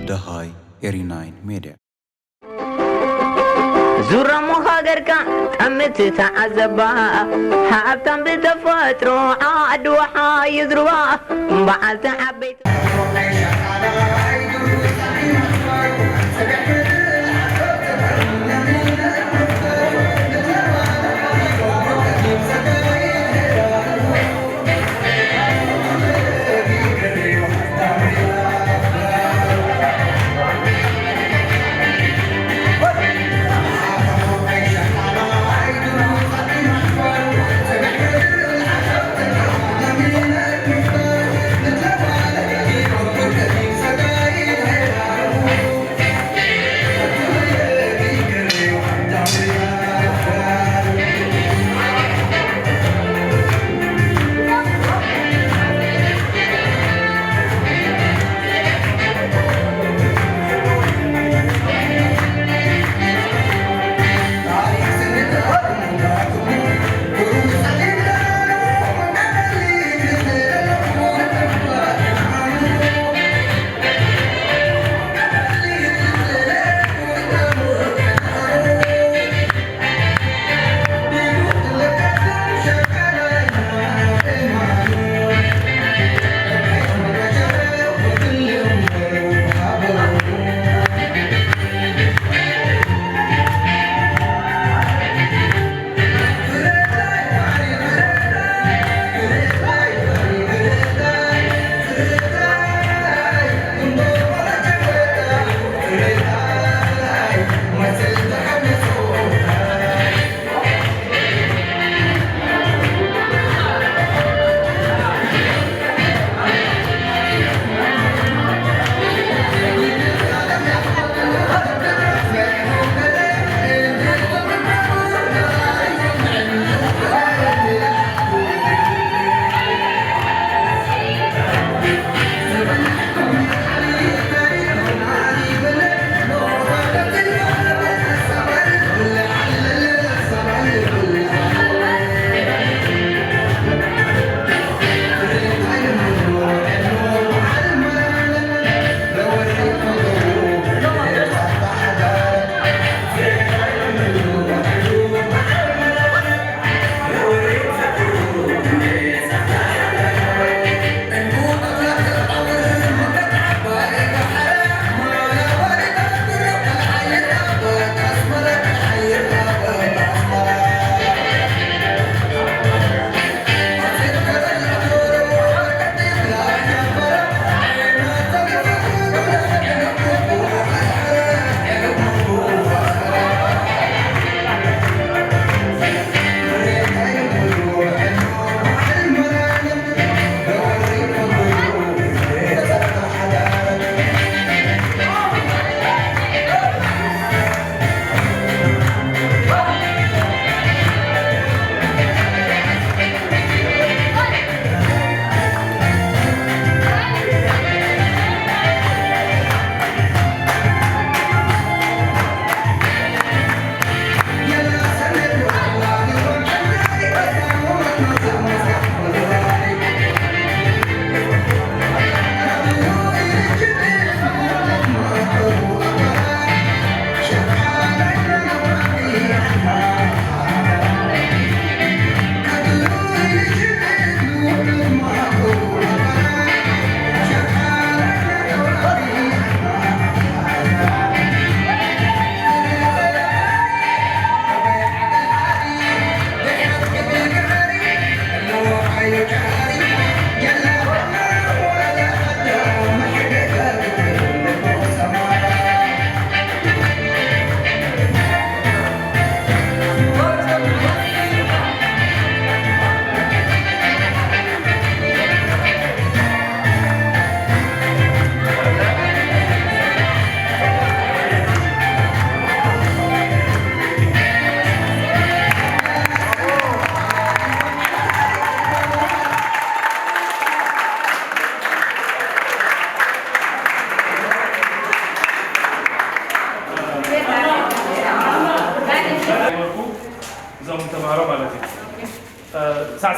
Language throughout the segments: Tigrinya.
ደሃይ ኤሪ ናይን ሜድያ። ዙረሞ ሃገርካ ጠምት ተዓዘባ፣ ሃብታም ብተፈጥሮ ዓድዋ ሓዩ ዝርዋ፣ በዓልቲ ዓበይቲ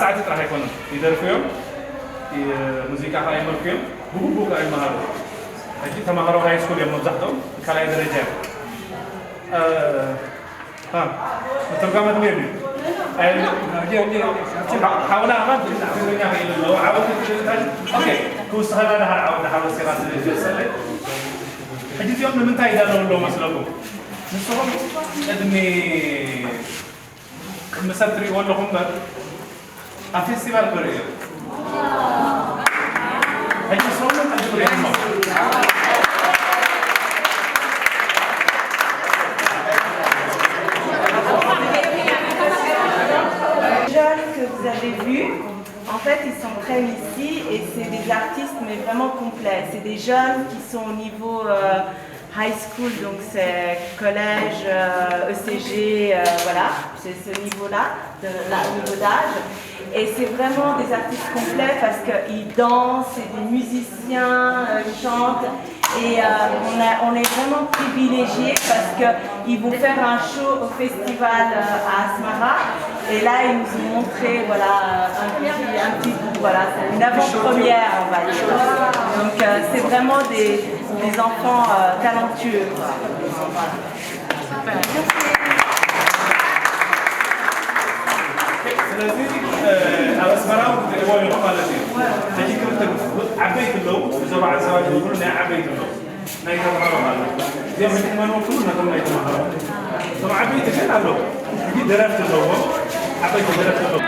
ጻዕቲ ጥራሕ ኣይኮኑን፣ ይደርፉ እዮም፣ ይ-፣ ሙዚቃ ከኣ ይመርኩ እዮም፣ ብግቡእ ከኣ ይመሃሩ። ሕጂ ተማሃሮ ሃይ ስኩል እዮም መብዛሕትኦም፣ ካልኣይ ደረጃ እዮም። እ፣ እ፣ ምትርጓም ኣድልዮ ድዩ? ኣይ፣ ሓ-፣ ሓውና ኣማን ትግርኛ ክኢሉ ኣለዎ። ዓወት ትግርኛ። ኦኬ፣ ክውስኸላ ደሓር ዓወት ደሓር ወሲኻ ትገልጸለይ። ሕጂ እዚኦም ንምንታይ ይዳለዉ ኣለዉ መስለኩም? ንስኹም ቅድሚ ቅድሚ ሰብ ትርእይዎ ኣለኹም እምበር፣ ኣብ ፌስቲቫል ክርእዩ እዮም። ሕጂ ንስኹም እውን ቅድሚ ርእይሞ። Les jeunes que vous avez vus, en fait, ils s'entraînent ici et c'est des artistes, mais vraiment complets. C'est des jeunes qui sont au niveau euh, high school, donc c'est collège, euh, E C G, euh, voilà, c'est ce niveau-là, de, là, au niveau d'âge. Et c'est vraiment des artistes complets parce qu'ils dansent, c'est des musiciens, euh, ils chantent. Et euh, on, a- on est vraiment privilégiés parce qu'ils vont faire un show au festival euh, à Asmara. Et là, ils nous ont montré voilà, un, petit, un petit bout. Voilà, c'est une avant-première, on va dire. Donc, euh, c'est vraiment des, des enfants euh, talentueux. Quoi. ስለዚ ኣብ ኣስመራ እውን ክትሪእዎ ኢኹም ማለት እዩ። ሕጂ ክልተ ዓበይቲ ኣለዉ፣ እዞም ዓንሰባት ይብሉ ናይ ዓበይቲ ኣለዉ፣ ናይ ተምሃሮ ማለት እዩ። እዚኦም ሕጂ ክመንዎ ኩሉ ነቶም ናይ ተምሃሮ። እቶም ዓበይቲ ግን ኣለዉ፣ ሕጂ ደረፍቲ ኣለዎም፣ ዓበይቲ ደረፍቲ ኣለዎም።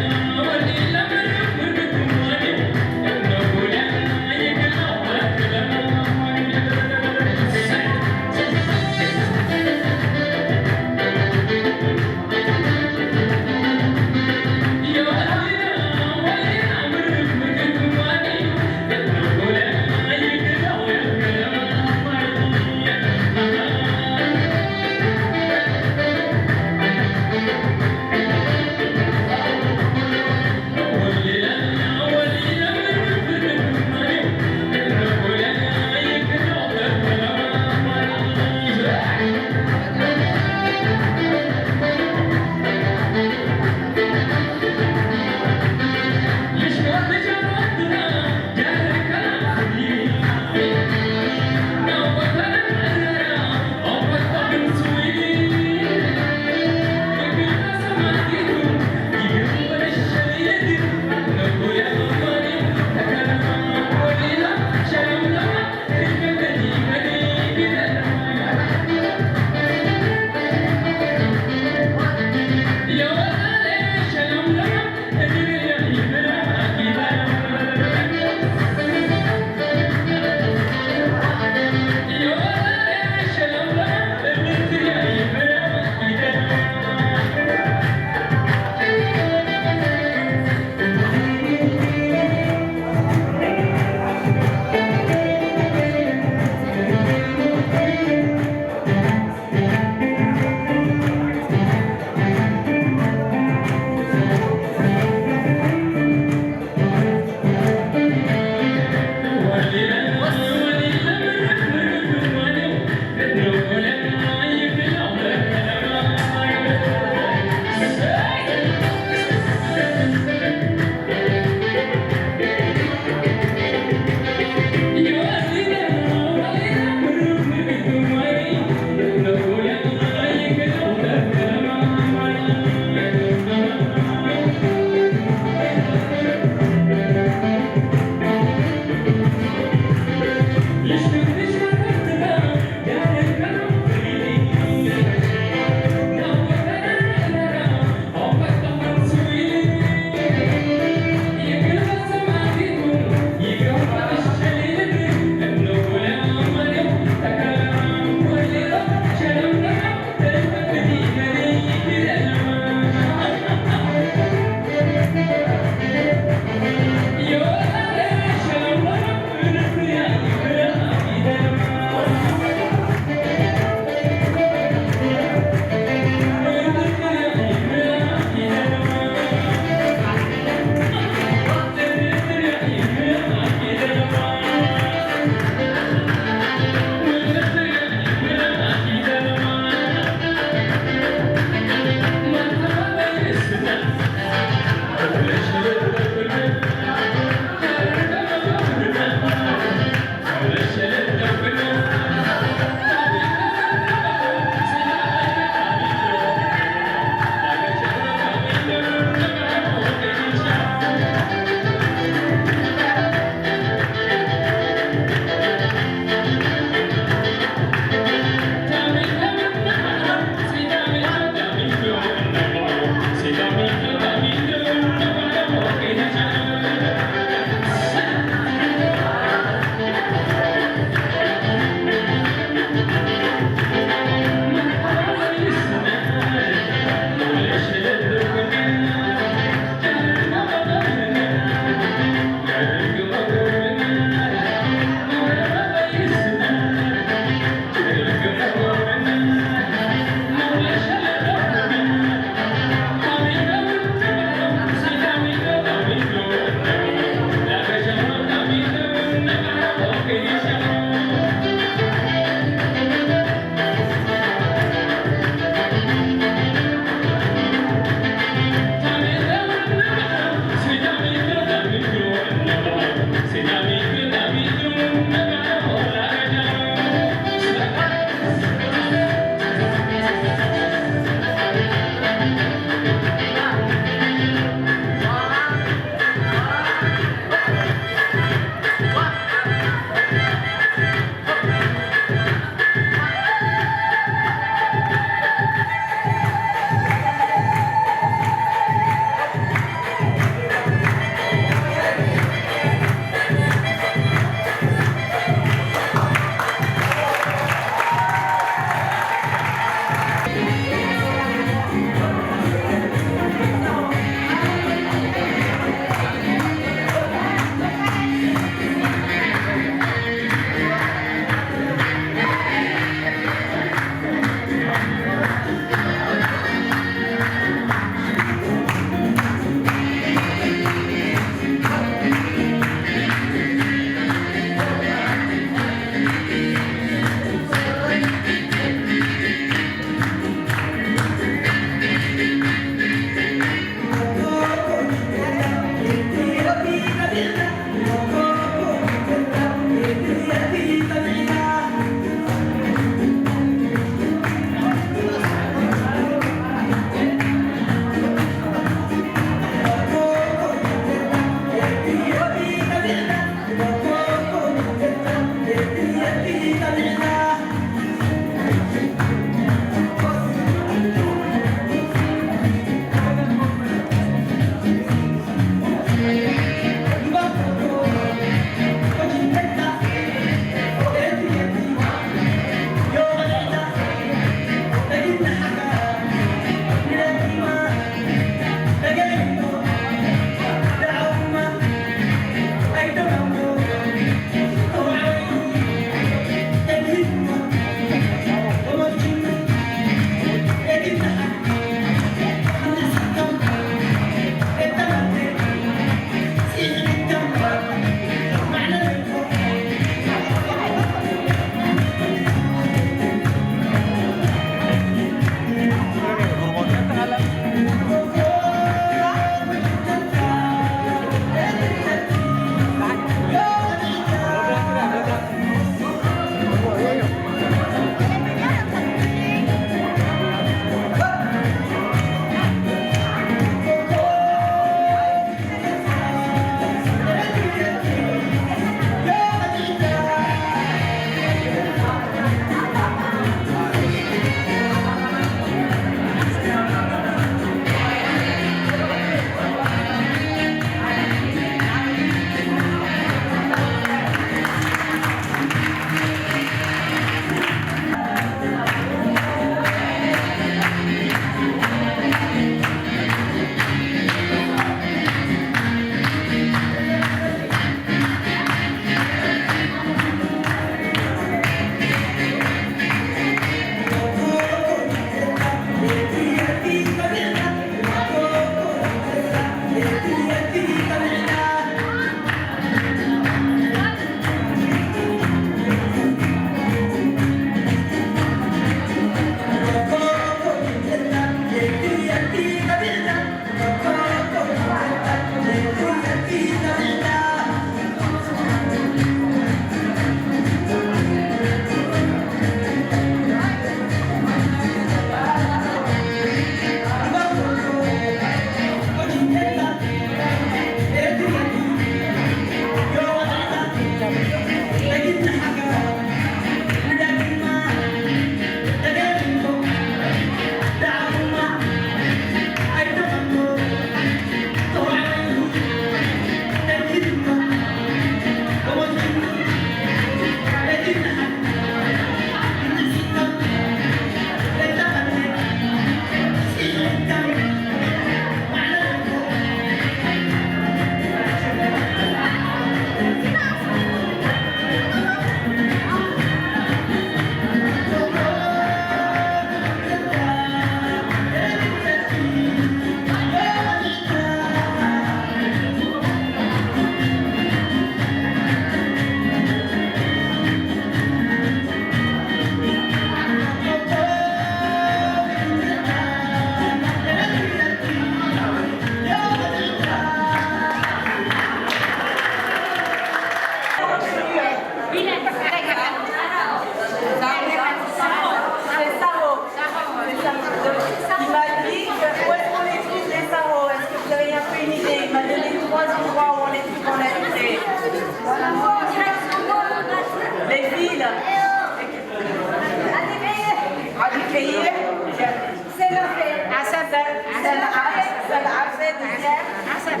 ዓሰብ፣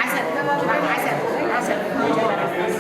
ዓሰብ፣ ዓሰብ፣ ዓሰብ፣ ዓሰብ።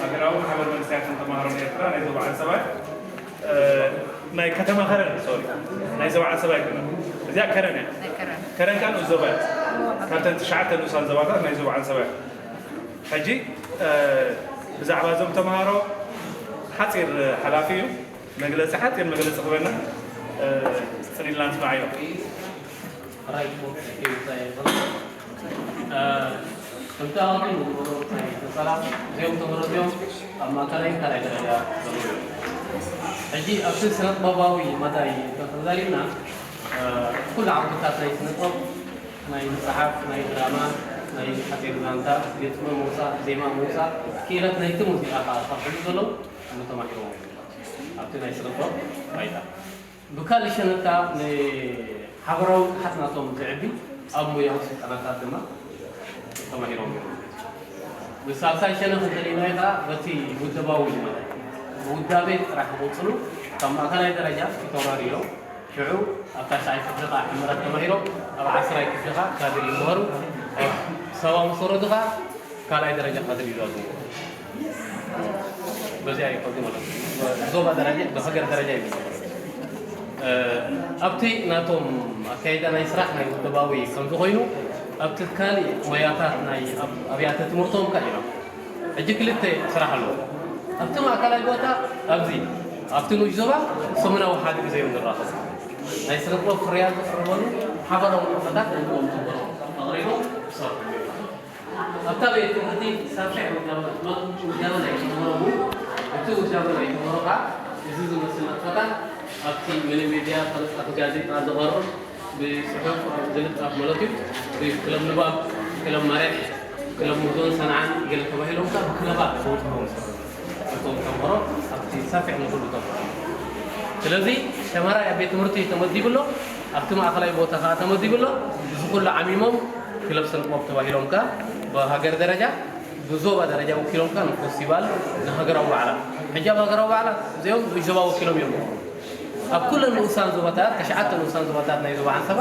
ሃገራዊ ማሕበር መንእሰያትን ተማሃሮን ኤርትራ ናይ ዞባ ዓንሰባይ፣ እ፣ ናይ ከተማ ከረን፣ ሶሪ፣ ናይ ዞባ ዓንሰባይ ኣይኮነን። እዚኣ ከረን እያ። ናይ ከረን። ከረን ከኣ ንኡስ ዞባ እያ። ካብተን ትሽዓተ ንኡሳን ዞባታት ናይ ዞባ ዓንሰባይ። ሕጂ፣ እ፣ ብዛዕባ እዞም ተምሃሮ ሓጺር ሓላፊ እዩ። መግለጺ፣ ሓጺር መግለጺ ክበና፣ እ፣ ጽን ኢልና ንስማዓዮ። ራይት ቦክስ እዩ እንታይ ይበሃል? እ፣ ከምቲ ኣቐዲሙ ዝበሎ ናይ ተሳታፊ፣ እዚኦም ተምሃሮ እዚኦም ኣብ ማእከላይን ካልኣይ ደረጃ ዘለዉ እዮም። ሕጂ ኣብቲ ስነ ጥበባዊ መዳይ እንተዘሪብና፣ እ፣ ኩሉ ዓውድታት ናይ ስነ ጥበብ፣ ናይ መጽሓፍ፣ ናይ ድራማ፣ ናይ ሓፂር ዛንታ፣ ግጥሚ ምውፃእ፣ ዜማ ምውፃእ፣ ክኢለት ናይቲ ሙዚቃ ከዓ ካብ ሕዚ ዘሎ ተማሂሮም እዮም ኣብቲ ናይ ስነ ጥበብ ባይታ። ብካልእ ሸነኽ ከዓ ንሓበራዊ ንቕሓት ናቶም ዘዕቢ ኣብ ሞያዊ ስልጠናታት ድማ ተማሂሮም እዮም። ብሳልሳይ ሸነኽ እንተሪእናዮ ከዓ በቲ ውደባዊ ማለት እዩ። ብውዳቤ ጥራሕ ክቕፅሉ ካብ ማእከላይ ደረጃ ተወዳዲሮም ሽዑ ኣብ ታሽዓይ ክፍሊ ከዓ ሕመረት ተማሂሮም ኣብ ዓስራይ ክፍሊ ከዓ ካድር ይምሃሩ። ኣብ ሳዋ ምስ ወረዱ ከዓ ካልኣይ ደረጃ ካድር ይዛዝሙ። በዚኣ ይኸዱ ማለት እዩ። ብዞባ ደረጃ፣ ብሃገር ደረጃ ይመሃሩ። ኣብቲ ናቶም ኣካይዳ ናይ ስራሕ ናይ ውድባዊ ከምዚ ኮይኑ ኣብቲ ካልእ ሞያታት ናይ ኣብ ኣብያተ ትምህርቶም ከ ኢና ሕጂ ክልተ ስራሕ ኣለዎ። ኣብቲ ማእከላይ ቦታ ኣብዚ ኣብቲ ንኡሽ ዞባ ሰሙናዊ ሓደ ግዜ እዮም ዝራኸቡ። ናይ ስነ ጥበብ ፍርያት ዝቕርበሉ ሓበራዊ ንጥፈታት ነዎም ዝነበሩ ኣቕሪቦም ይሰርሑ። ኣብታ ቤት ትምህርቲ ሰፊሕ ውዳበ ውዳበ ናይ ተምሃሮ እውን እቲ ውዳበ ናይ ተምሃሮ ከዓ እዚ ዝመስል ንጥፈታት ኣብቲ ሚኒ ሚድያ ተለጣፊ ጋዜጣ ዝቐርብ ብፅሑፍ ዝልጠፍ ማለት እዩ። ብክለብ ንባብ፣ ክለብ መሬሕ፣ ክለብ ሙዞን ሰንዓን ገለ ተባሂሎም ካብ ክለባት ተወፅኦም እቶም ተምሃሮ ኣብቲ ሰፊሕ ንኹሉ ተምሃሮ። ስለዚ ተምሃራይ ኣብ ቤት ትምህርቲ ተመዲቡ ኣሎ፣ ኣብቲ ማእኸላይ ቦታ ከዓ ተመዲቡ ኣሎ። እዚ ኩሉ ዓሚሞም ክለብ ስነ ጥበብ ተባሂሎም ከዓ ብሃገር ደረጃ ብዞባ ደረጃ ወኪሎም ከዓ ንፌስቲቫል ንሃገራዊ በዓላት ሕጂ ኣብ ሃገራዊ በዓላት እዚኦም ንኡሽ ዞባ ወኪሎም እዮም። ኣብ ኩለን ንኡሳን ዞባታት፣ ተሽዓተ ንኡሳን ዞባታት ናይ ዞባ ዓንሰባ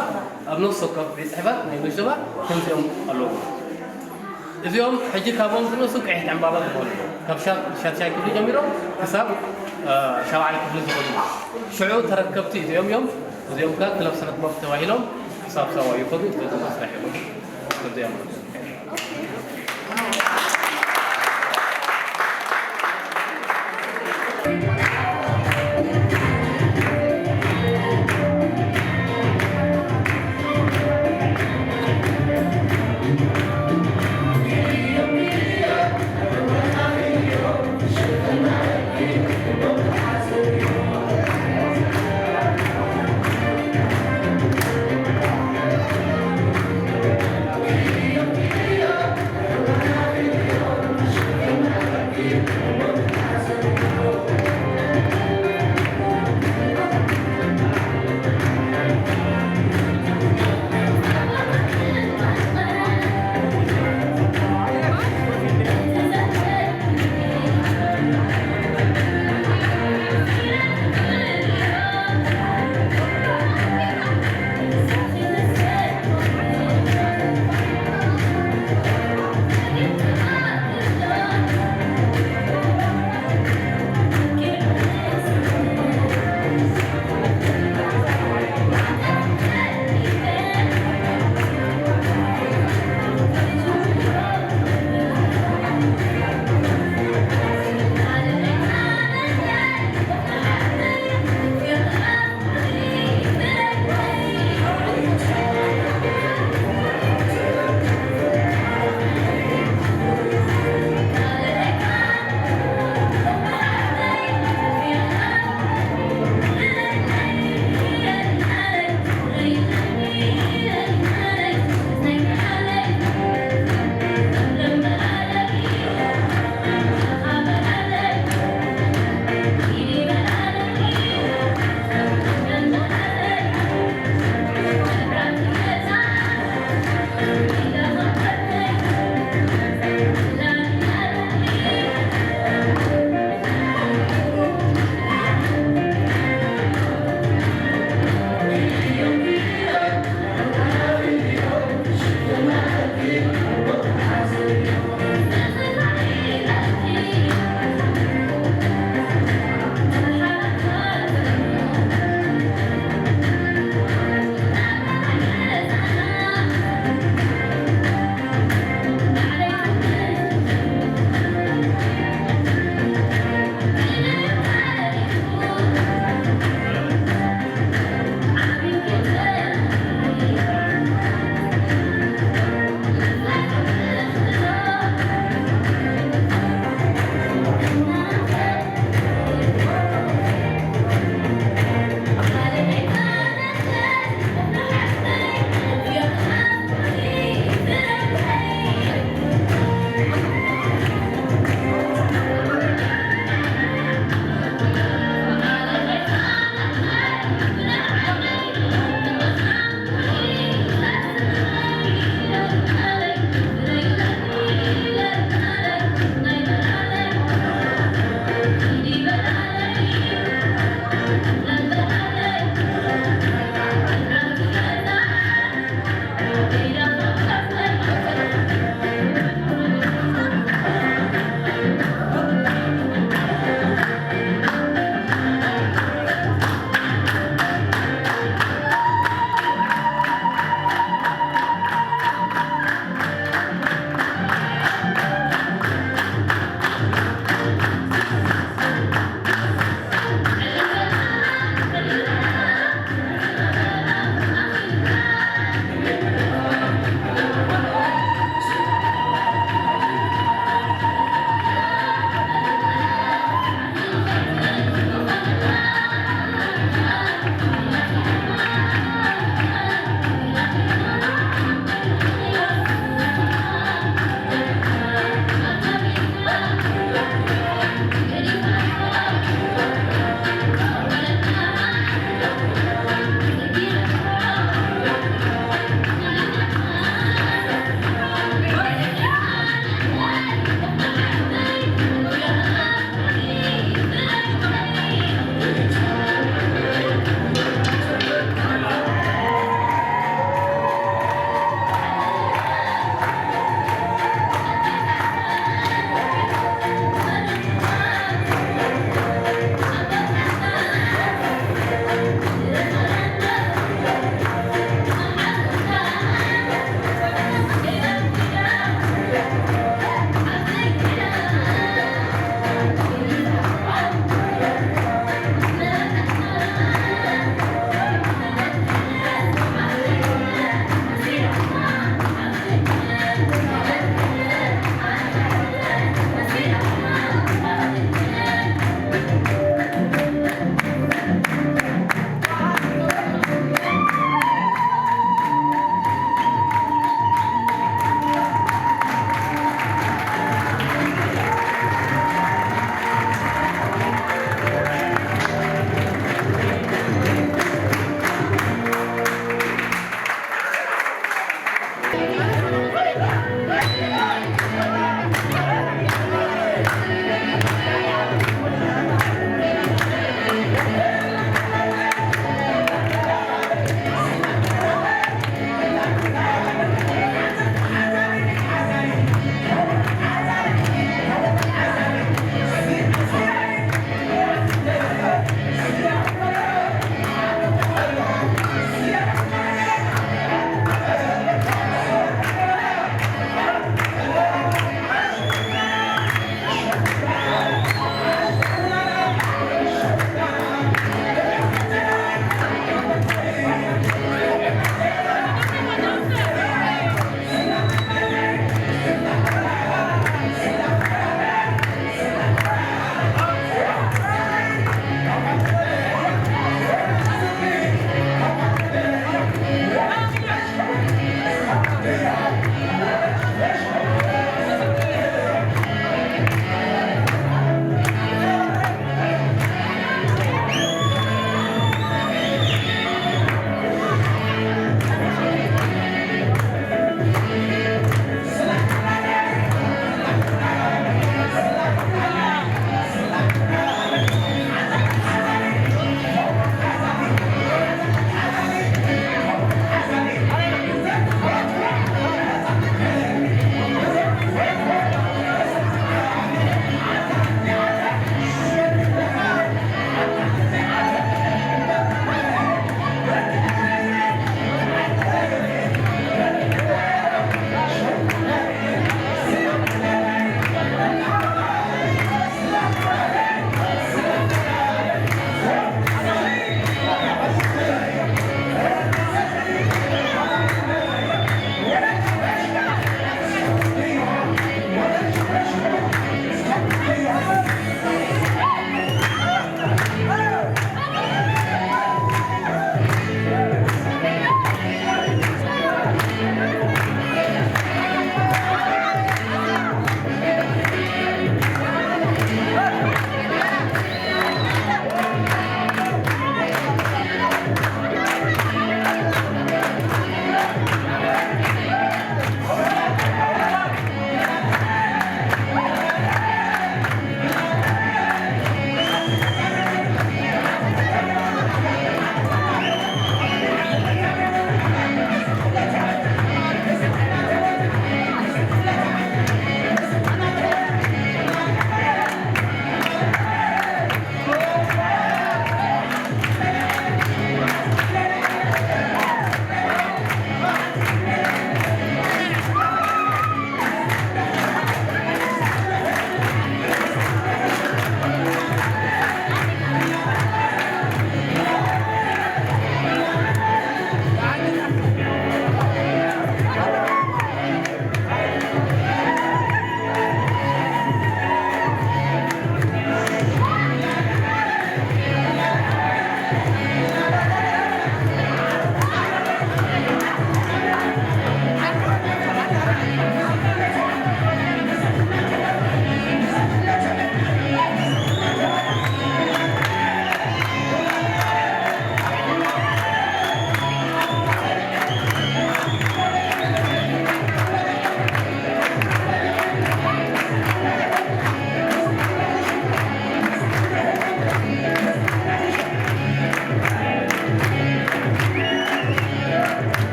ኣብ ነፍሲ ወከፍ ቤት ጽሕፈት ናይ ንኡሽ ዞባ ከምዚኦም ኣለዉ። እዚኦም ሕጂ ካብኦም ዝነሱ ቀይሕቲ ዕምባባ ዝበሃሉ እዮም። ካብ ሻ- ሻድሻይ ክፍሊ ጀሚሮም ክሳብ እ፣ ሻብዓይ ክፍሊ ዝኸዱ ሽዑ ተረከብቲ እዚኦም እዮም። እዚኦም ከዓ ክለብ ስነ ጥበብ ተባሂሎም ክሳብ ሳዋ ይኸዱ፣ በዚ መስርሕ ይኸዱ። ከምዚኦም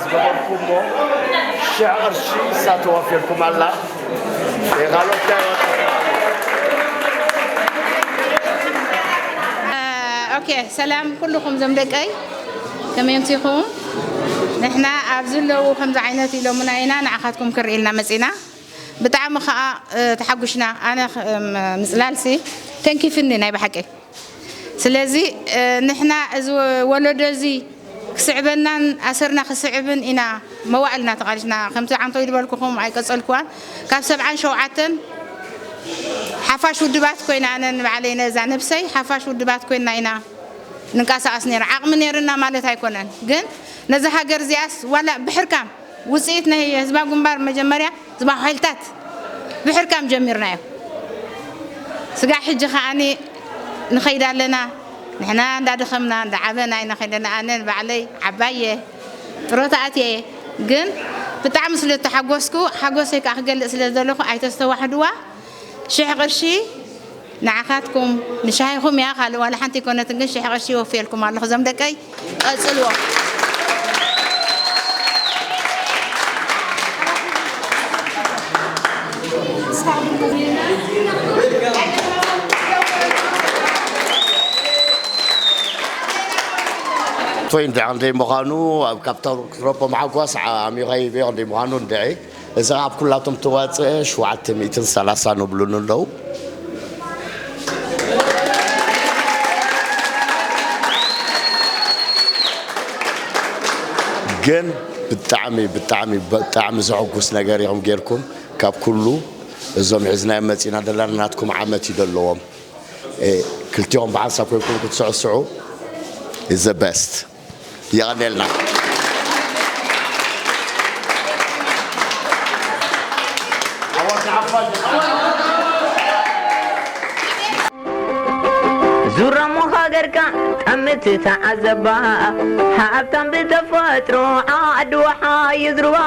ዝገበርኩሞ ሽሕ ቅርሺ እሳ ተወፊርኩም ኣላ። ካልኦት እንታይ ወጣ? ኦኬ፣ ሰላም ኩልኹም ዞም ደቀይ፣ ከመይ ኣምሲኹም? ንሕና ኣብዚ ኣለዉ ከምዚ ዓይነት ኢሎምና ኢና ንዓኻትኩም ክርኢ ኢልና መጺና። ብጣዕሚ ኸኣ፣ እ፣ ተሓጒስና። ኣነ ኽ-፣ እም፣ ምጽላልሲ ተንኪፍኒ ናይ ብሓቂ። ስለዚ፣ እ፣ ንሕና እዚ ወ-፣ ወለዶ እዚ ክስዕበናን ኣሰርና ክስዕብን ኢና መዋእልና ተቓሊስና። ከምቲ ዓንቶይ ዝበልኩኹም ኣይቀጸልኩዋን። ካብ ሰብዓን ሸውዓተን ሓፋሽ ውድባት ኮይና፣ ኣነ ንባዕለይ ነዛ ነብሰይ ሓፋሽ ውድባት ኮይና ኢና ንንቀሳቐስ ነይርና። ዓቕሚ ነይርና ማለት ኣይኮነን፣ ግን ነዛ ሃገር እዚኣስ ዋላ ብሕርካም ውጽኢት ናይ ህዝባዊ ግንባር መጀመርያ ህዝባዊ ሓይልታት ብሕርካም ጀሚርናዮ። ስጋዕ ሕጂ ከኣኒ ንኸይድ ኣለና። ንሕና እንዳደኸምና እንዳዓበና ኢና ኸይድ ኣለና። ኣነ ንባዕለይ ዓባየ ጥሮታ ኣትየ፣ ግን ብጣዕሚ ስለ እተሓጎስኩ፣ ሓጎሰይ ከኣ ክገልጽ ስለ ዝደለኹ ኣይተስተዋሕድዋ። ሽሕ ቅርሺ ንዓኻትኩም ንሻሂኹም እያ፣ ካልእ ዋላ ሓንቲ ኣይኮነትን፣ ግን ሽሕ ቅርሺ ይወፍየልኩም ኣለኹ። እዞም ደቀይ ቀጽልዎ። ቶይ እንድዒ ክንደይ ምዃኑ ኣብ ካብታ ክትረቦም ሓጓስ ዓሚቐ ይበዮ ክንደይ ምዃኑ እንድዒ። እዚ ኣብ ኩላቶም ተዋፅአ ሸውዓተ ሚእትን ሰላሳ ንብሉኒ ኣለዉ። ግን ብጣዕሚ፣ ብጣዕሚ፣ ብጣዕሚ ዘሐጉስ ነገር ኢኹም ጌርኩም። ካብ ኩሉ እዞም ሒዝናዮም መፂና ዘለና ናትኩም ዓመት እዩ ዘለዎም። እ፣ ክልቲኦም ብሓንሳብ ኮይንኩም ክትስዕስዑ is the best። የቐኔልና። ዙረሞ ሃገርካ ጠምት ተዓዘባ፣ ሃብታም ብተፈጥሮ ዓድዋ ሓዩ ዝሩባ፣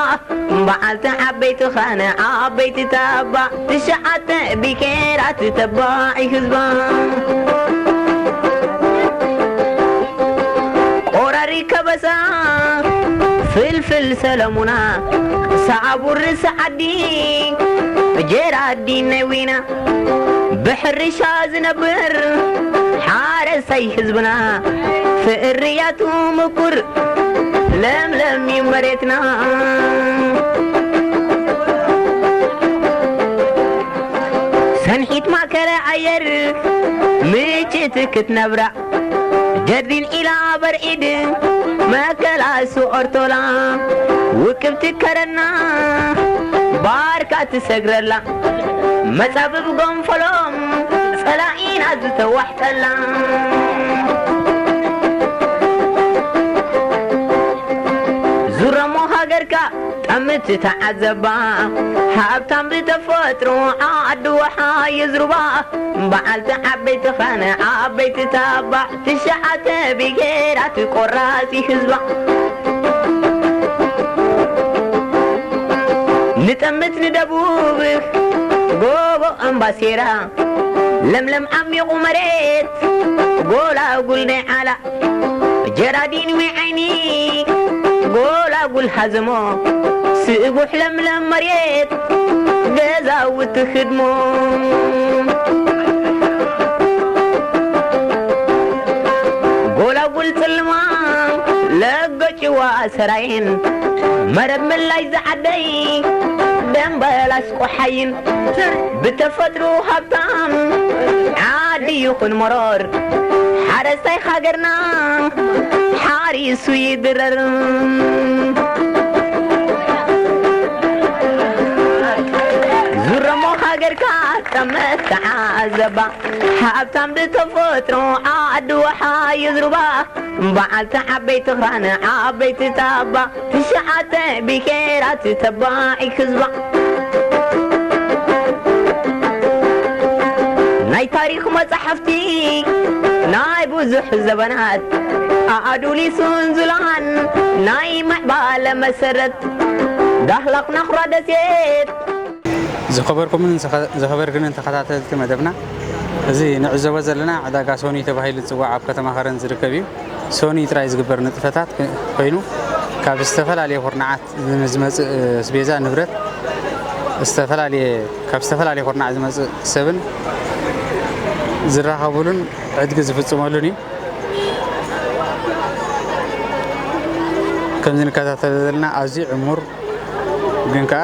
በዓልቲ ዓበይቲ ኻነ ዓበይቲ ተባ፣ ትሽዓተ ብሄራት ተባዒ ህዝባ። ቆራሪ ከበሳ ፍልፍል ሰለሙና፣ ሰዓቡር ሰዓዲ ጀራዲ ነዊና፣ ብሕርሻ ዝነብር ሓረስታይ ህዝብና፣ ፍርያቱ ምቁር ለምለም እዩ መሬትና። ሰንሒት ማእከለ ኣየር ምጭት ክትነብራ፣ ጀርዲን ኢላ በርዒድ መከላሱ ኦርቶላ፣ ውቅብቲ ከረና ባርካ ትሰግረላ፣ መጻብብ ጎንፈሎም ጸላኢና ዝተዋሕጠላ። ዙረሞ ሃገርካ ጠምት ተዓዘባ፣ ሃብታም ብተፈጥሮ ዓድዋ ሓዩ ዝሩባ፣ በዓልቲ ዓበይቲ ኻነ ዓበይቲ ተባዕ፣ ትሽዓተ ብሄራት ቆራፂ ህዝባ። ንጠምት ንደቡብ ጎቦ ኣምባሴራ፣ ለምለም ዓሚቑ መሬት ጎላጉል ናይ ዓላ፣ ጀራዲን ዊዓይኒ ጎላጉል ሃዘሞ፣ ስቡሕ ለምለም መሬት ገዛውቲ ህድሞ፣ ጎላጉል ጽልማ ለገጭዋ ሰራየን፣ መረብ መላይ ዝዓደይ ደምበላስ ቆሓይን፣ ብተፈጥሮ ሃብታም ዓዲ ይኹን መሮር፣ ሓረስታይ ሃገርና ሓሪሱ ይድረር። ዙረሞ ሃገርካ ጠመት ተዓዘባ፣ ሃብታም ብተፈጥሮ ዓዲ ወሓ ይዝሩባ፣ በዓልቲ ዓበይቲ ኽራን ዓበይቲ ታባ፣ ትሽዓተ ብሄራት ተባዒ ህዝባ። ናይ ታሪኽ መጻሕፍቲ ናይ ብዙሕ ዘበናት ኣኣዱሊሱን ዙላን ናይ ምዕባለ መሰረት ዳህላክ ናኹራ ደሴት። ዝኸበርኩምን ዝኸ-፣ ዝኸበርክንን ተኸታተልቲ መደብና፣ እዚ ንዕዘቦ ዘለና ዕዳጋ ሶኒ ተባሂሉ ዝጽዋዕ ኣብ ከተማ ኸረን ዝርከብ እዩ። ሶኒ ጥራይ ዝግበር ንጥፈታት ኮይኑ፣ ካብ ዝተፈላለየ ኩርናዓት ዝመፅእ ኣስቤዛ ንብረት ዝተፈላለየ ካብ ዝተፈላለየ ኩርናዓት ዝመፅእ ሰብን ዝራኸቡሉን ዕድጊ ዝፍፅመሉን እዩ። ከምዚ ንከታተሎ ዘለና ኣዝዩ ዕሙር ግን ከዓ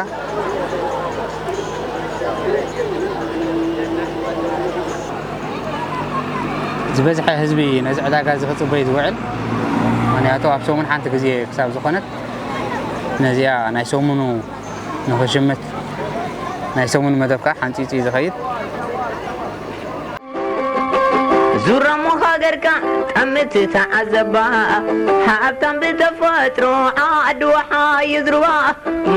ዝበዝሐ ህዝቢ ነዚ ዕዳጋ እዚ ክፅበይ ዝውዕል። ምክንያቱ ኣብ ሰሙን ሓንቲ ግዜ ክሳብ ዝኾነት ነዚኣ ናይ ሰሙኑ ንኽሽምት ናይ ሰሙን መደብ ከዓ ሓንፂፁ እዩ ዝኸይድ። ዙራሞ ሃገርካ ጠምት ተዓዘባ፣ ሃብታም ብተፈጥሮ ዓዲ ወሓ ይዝርባ፣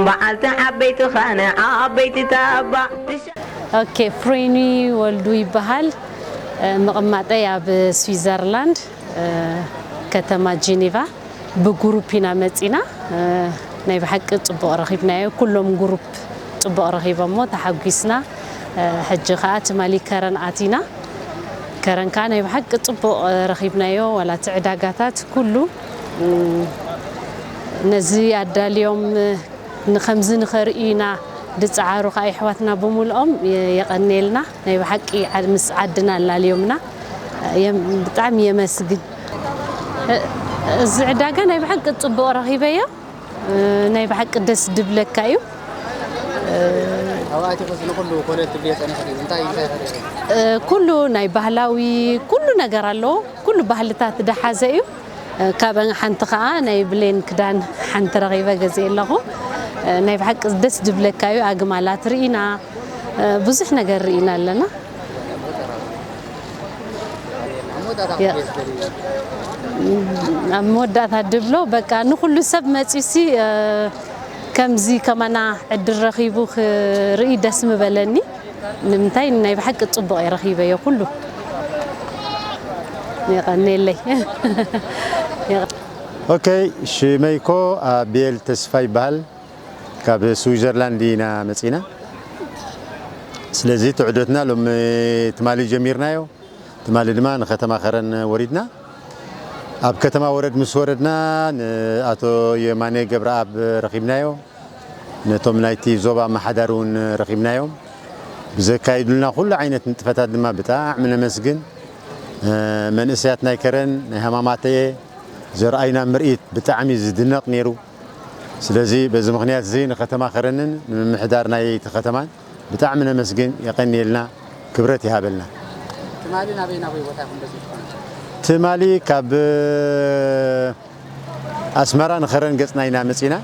በዓልቲ ዓበይቲ ኻነ ዓበይቲ ተባዕ ትሻ- ኦኬ፣ ፍሬኒ ወልዱ ይበሃል። ምቕማጠይ ኣብ ስዊዘርላንድ ከተማ ጄኔቫ። ብጉሩፕ ኢና መፂና። ናይ ብሓቂ ፅቡቕ ረኺብናዮ። ኩሎም ጉሩፕ ፅቡቕ ረኺቦሞ፣ ተሓጒስና። ሕጂ ከዓ ትማሊ ከረን ኣቲና። ከረን ከዓ ናይ ብሓቂ ፅቡቕ ረኺብናዮ። ዋላ እቲ ዕዳጋታት ኩሉ ነዚ ኣዳልዮም ንኸምዚ ንኸርእዩና ዝፀዓሩ ከዓ የሕዋትና ብምልኦም የቐንየልና። ናይ ብሓቂ ምስ ዓድና ኣላልዮምና ብጣዕሚ የመስግን። እዚ ዕዳጋ ናይ ብሓቂ ፅቡቕ ረኺበዮ። ናይ ብሓቂ ደስ ድብለካ እዩ። ኣብኣቲ ኸስ ንኹሉ ኮነ ትብልዮ ፀኒሕኪ እንታይ እንታይ ኸሪእኺ? ኩሉ ናይ ባህላዊ ኩሉ ነገር ኣለዎ። ኩሉ ባህልታት ዝሓዘ እዩ። ካብአን ሓንቲ ከዓ ናይ ብሌን ክዳን ሓንቲ ረኺበ ገዚኤ ኣለኹ። ናይ ብሓቂ ደስ ድብለካ እዩ። ኣግማላት ርኢና ብዙሕ ነገር ርኢና ኣለና። ኣብ መወዳእታ ድብሎ በቃ ንኹሉ ሰብ መፂሲ ከምዚ ከማና ዕድል ረኺቡ ክርኢ ደስ ምበለኒ። ንምንታይ ናይ ብሓቂ ፅቡቕ እየ ረኺበዮ ኩሉ። የቐንየለይ። ኦኬ ሽመይኮ ኣቤል ተስፋ ይበሃል። ካብ ስዊዘርላንድ ኢና መፂና። ስለዚ ትዕደትና ሎም ትማሊ ጀሚርናዮ። ትማሊ ድማ ንከተማ ከረን ወሪድና። ኣብ ከተማ ወረድ ምስ ወረድና ንኣቶ የማነ ገብረኣብ ረኺብናዮ። ነቶም ናይቲ ዞባ ኣመሓዳሪ እውን ረኺብናዮም። ብዘካይዱልና ኩሉ ዓይነት ንጥፈታት ድማ ብጣዕሚ ነመስግን። መንእሰያት ናይ ከረን ናይ ሃማማተኤ ዘርኣዩና ምርኢት ብጣዕሚ ዝድነቕ ነይሩ። ስለዚ በዚ ምኽንያት እዚ ንከተማ ከረንን ንምምሕዳር ናይቲ ከተማን ብጣዕሚ ነመስግን። የቐንየልና፣ ክብረት ይሃበልና። ትማሊ ናበይ ናበይ ቦታ ኢኹም በፂሕኩም? ትማሊ ካብ ኣስመራ ንኸረን ገፅና ኢና መፂና።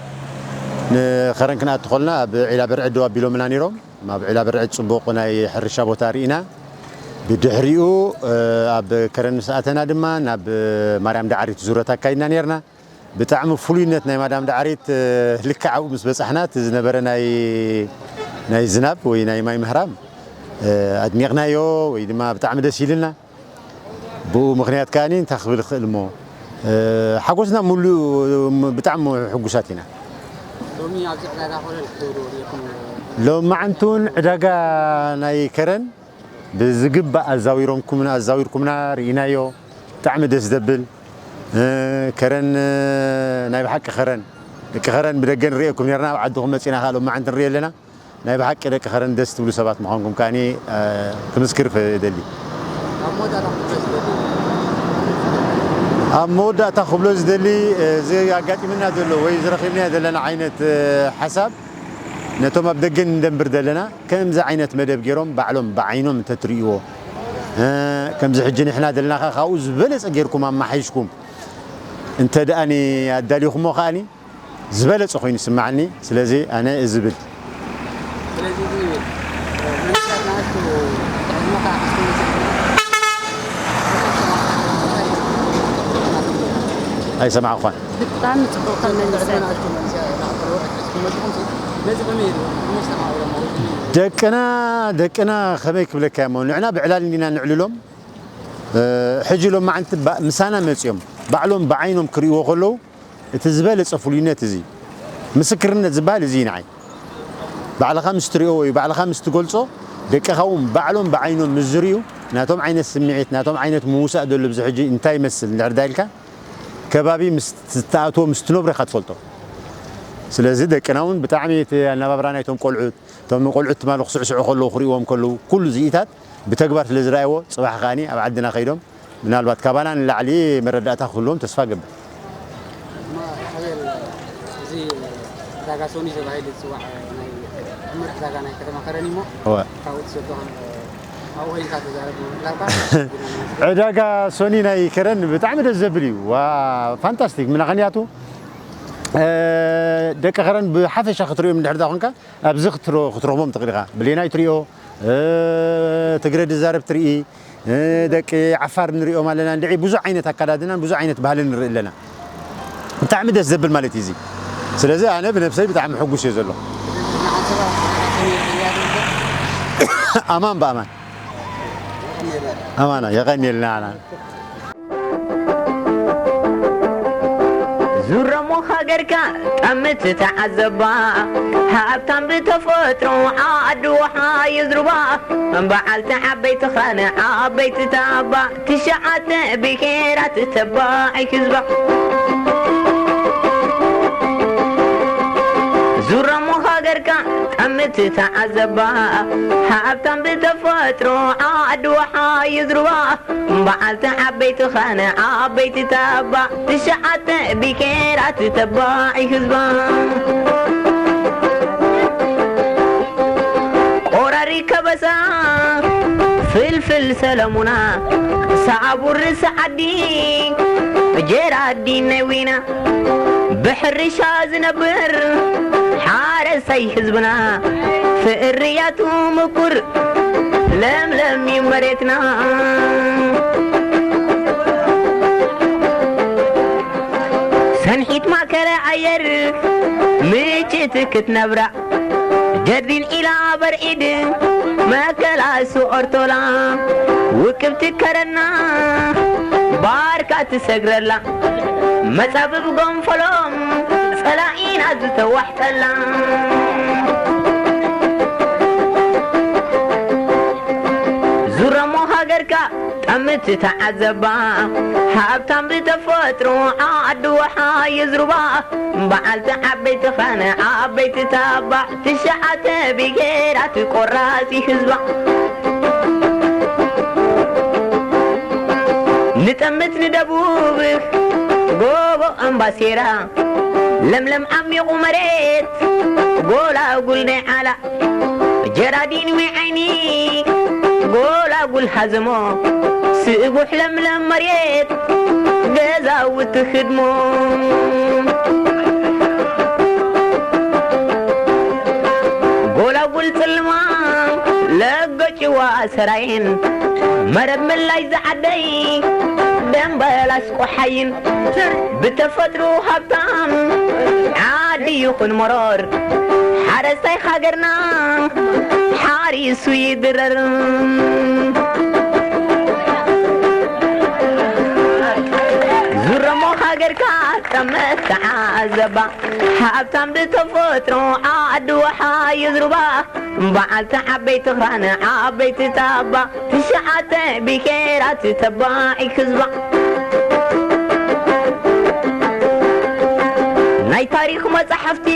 ንኸረን ክንኣቱ ከልና ኣብ ዒላ በርዒ ደው ኣቢሎምና ነይሮም። ኣብ ዒላ በርዒ ፅቡቕ ናይ ሕርሻ ቦታ ርኢና። ብድሕሪኡ ኣብ ከረን ምስ ኣተና ድማ ናብ ማርያም ዳዕሪት ዙረት ኣካይድና ነይርና። ብጣዕሚ ፍሉይነት ናይ ማርያም ዳዕሪት ልክዕ ኣብኡ ምስ በፃሕና እቲ ዝነበረ ናይ ናይ ዝናብ ወይ ናይ ማይ ምህራም ኣድኒቕናዮ ወይ ድማ ብጣዕሚ ደስ ኢልና። ብኡ ምኽንያት ከኣ እንታይ ክብል ይኽእል እሞ ሓጎስና ሙሉእ ብጣዕሚ ሕጉሳት ኢና። ሎሚ ኣብዚ ዕዳጋ ኮነ ክትብሉ ርኢኹም? ሎማዓንቲ እውን ዕዳጋ ናይ ከረን ብዝግባእ ኣዛዊሮምኩምና ኣዛዊርኩምና ርኢናዮ። ብጣዕሚ ደስ ዘብል ከረን ናይ ብሓቂ ከረን ደቂ ከረን ብደገ ንርእየኩም ነርና ኣብ ዓድኹም መጺና ከኣ ሎማዓንቲ ንርኢ ኣለና። ናይ ብሓቂ ደቂ ከረን ደስ ትብሉ ሰባት ምዃንኩም ከኣ ክምስክር እደሊ። ኣብ መወዳእታ ክብሎ ዝደሊ እዚ ኣጋጢምና ዘሎ ወይ ዝረኺብናዮ ዘለና ዓይነት ሓሳብ ነቶም ኣብ ደገ ንደንብር ዘለና ከምዚ ዓይነት መደብ ገይሮም ባዕሎም ብዓይኖም እንተትርእይዎ ከምዚ ሕጂ ንሕና ዘለና ካብኡ ዝበለፀ ገይርኩም ኣመሓይሽኩም እንተ ደኣ ኣዳሊኹሞ ከኣ ዝበለጸ ኮይኑ ይስምዓኒ። ስለዚ ኣነ እዚ ብል ስለዚ እዚ መንእሰያት ንኣሽቱ ዕድመ ከዓ ሓስቡ ኣይሰማዕኳን። ብጣዕሚ ጽቡቕ ካብ መንእሰያት ንኣሽቱ መንእሰያት ንኣሽቱ መጺኹም ነዚ ከመይ ኢሉ መስተማቕሮ ማለት እዩ? ደቅና ደቅና ከመይ ክብለካ እሞ ንዕና ብዕላል እንዲና ንዕልሎም። ሕጂ ሎም መዓንቲ ምሳና መጺኦም ባዕሎም ብዓይኖም ክርእይዎ ከለዉ እቲ ዝበለጸ ፍሉይነት እዚ ምስክርነት ዝበሃል እዚ እዩ ንዓይ። ባዕልኻ ምስ ትሪኦ ወይ ባዕልኻ ምስ ትገልጾ ደቅኻ እውን ባዕሎም ብዓይኖም ምስ ዝርእዩ ናቶም ዓይነት ስምዒት ናቶም ዓይነት ምውሳእ ዘሎ ብዚ ሕጂ እንታይ ይመስል እንድሕር ዳኢልካ ከባቢ ምስ ትኣትዎ ምስ ትነብሮ ኢኻ ትፈልጦ። ስለዚ ደቅና እውን ብጣዕሚ እቲ ኣነባብራ ናይቶም ቆልዑት፣ እቶም ቆልዑት ትማሊ ክስዕስዑ ከለዉ ክርእይዎም ከለዉ ኩሉ ዝኢታት ብተግባር ስለ ዝረኣይዎ፣ ጽባሕ ከኣኒ ኣብ ዓድና ከይዶም ምናልባት ካባና ንላዕሊ መረዳእታ ክህልዎም ተስፋ እገብር። እማ ሓቤል፣ እዚ ዕዳጋ ሶኒ ተባሂሉ ዝፅዋዕ ናይ ዕምር ዕዳጋ ናይ ከተማ ከረን እሞ እወ። ካብኡ ትሰዶ ከም ኣብኡ ኮይንካ ተዛረብ ምምላካ ዕዳጋ ሶኒ ናይ ከረን ብጣዕሚ ደስ ዘብል እዩ። ዋ ፋንታስቲክ ምናኸንያቱ ደቂ ከረን ብሓፈሻ ክትሪኦም እንድሕር ዳ ኮንካ ኣብዚ ክትረኽቦም ትኽእል ኢኻ። ብሌናይ ትሪኦ፣ ትግረ ዝዛረብ ትርኢ፣ ደቂ ዓፋር ንሪኦም ኣለና። እንድዒ ብዙሕ ዓይነት ኣካዳድናን ብዙሕ ዓይነት ባህልን ንርኢ ኣለና። ብጣዕሚ ደስ ዘብል ማለት እዩ እዚ። ስለዚ ኣነ ብነብሰይ ብጣዕሚ ሕጉስ እየ ዘሎ። ኣማን ብኣማን ኣማና የቐንየልና ኣና ዙረሞ ሃገርካ ጠምት ተዓዘባ ሃብታም ብተፈጥሮ ዓዲ ውሓ ይዝርባ በዓልቲ ዓበይቲ ኸነ ዓበይቲ ታባ ትሽዓተ ብሄራት ተባዒ ህዝባ ዙረሞ ሃገርካ ጠምት ተዓዘባ ሃብታም ብተፈጥሮ ዓዲ ውሓ ይዝርባ በዓልቲ ዓበይቲ ኸነ ዓበይቲ ተባዕ ትሽዓተ ብሄራት ተባዒ ህዝባ ቆራሪ ከበሳ ፍልፍል ሰለሙና ሳዕቡር ርእሲ ዓዲ ጀራዲን ናይ ዊና ብሕርሻ ዝነብር ሓረሳይ ህዝብና ፍእርያቱ ምቁር ለምለም እዩ መሬትና ሰንሒት ማእከለ ኣየር ምጭት ክትነብራ ጀርዲን ኢላ በርዒድ መከላሱ ኦርቶላ ውቅብቲ ከረና ባርካ ትሰግረላ መጻብብ ጎንፈሎም ጸላኢና ዝተዋሕጠላ ዙረሞ ሃገርካ ጠምት ተዓዘባ ሃብታም ብተፈጥሮ ዓዲ ወሓ ይዝሩባ በዓልቲ ዓበይቲ ኸነ ዓበይቲ ታባ ትሽዓተ ብሄራት ቆራሲ ህዝባ ንጠምት ንደቡብ ጎቦ ኣምባሴራ ለምለም ዓሚቑ መሬት ጎላጉል ናይ ዓላ ጀራዲን ወይ ዓይኒ ጎላጉል ሃዘሞ ስእጉሕ ለምለም መሬት ገዛውቲ ህድሞ ጎላጉል ጽልማ ለጎጭዋ ሰራየን መረብ ምላሽ ዝዓደይ ደንበላስ ቆሓይን ብተፈጥሮ ሃብታም ዓዲ ይኹን መሮር ሓረስታይ ሃገርና ሓሪሱ ይድረር ዙረሞ ሃገርካ ጠመት ተዓዘባ ሃብታም ብተፈጥሮ ዓዲ ወሓ ይዝሩባ በዓልቲ ዓበይቲ ኽራን ዓበይቲ ታባ ትሽዓተ ብሄራት ተባዒ ህዝባ ናይ ታሪኽ መጻሕፍቲ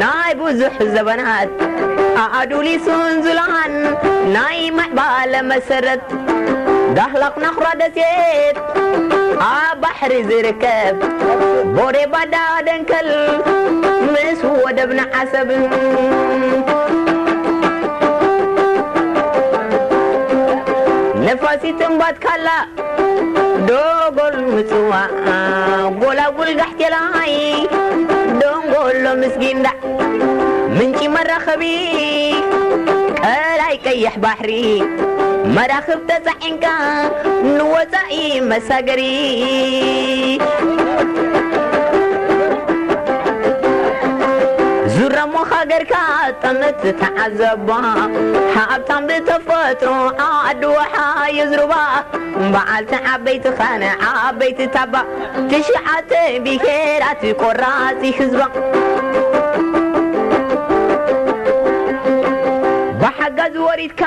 ናይ ብዙሕ ዘበናት ኣዱሊሱን ዙላን ናይ ምዕባለ መሰረት ዳህላክ ናኹራ ደሴት ኣብ ባሕሪ ዝርከብ ቦሬ ባዳ ደንከል ምስ ወደብና ዓሰብ ነፋሲት እምባት ካላ ዶጎል ምጽዋ ጎላጉል ጋሕቴላይ ደንጎሎ ምስጊንዳ ምንጪ መራኸቢ ቀላይ ቀይሕ ባሕሪ መራኽብ ተጻዒንካ ንወጻኢ መሳገሪ ዙረሞ ሃገርካ ጠምት ተዓዘባ ሃብታም ብተፈጥሮ ዓዲ ወሓ ይዝሩባ በዓልቲ ዓበይቲ ኸነ ዓበይቲ ታባ ትሽዓተ ብሄራት ቆራፂ ህዝባ ብሓጋዝ ወሪድካ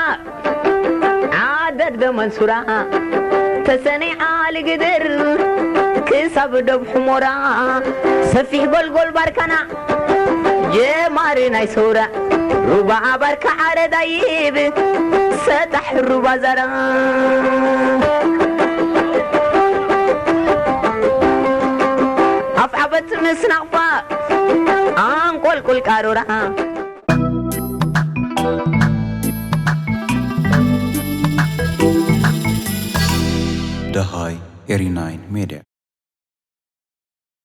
ዓደድ በመንሱራ ተሰኒዓ ልግድር ክሳ ኣብ ዶብ ሕሞራ ሰፊሕ ጎልጎል ባርካና ጀማሪ ናይ ሰውራ ሩባ ባርካ ዓረዳይብ ሰጣሕ ሩባ ዛራ ኣፍዓበት ምስ ናቕፋ ኣንቆልቁል ቃሮራ ደሃይ ኤሪ ናይን ሜድያ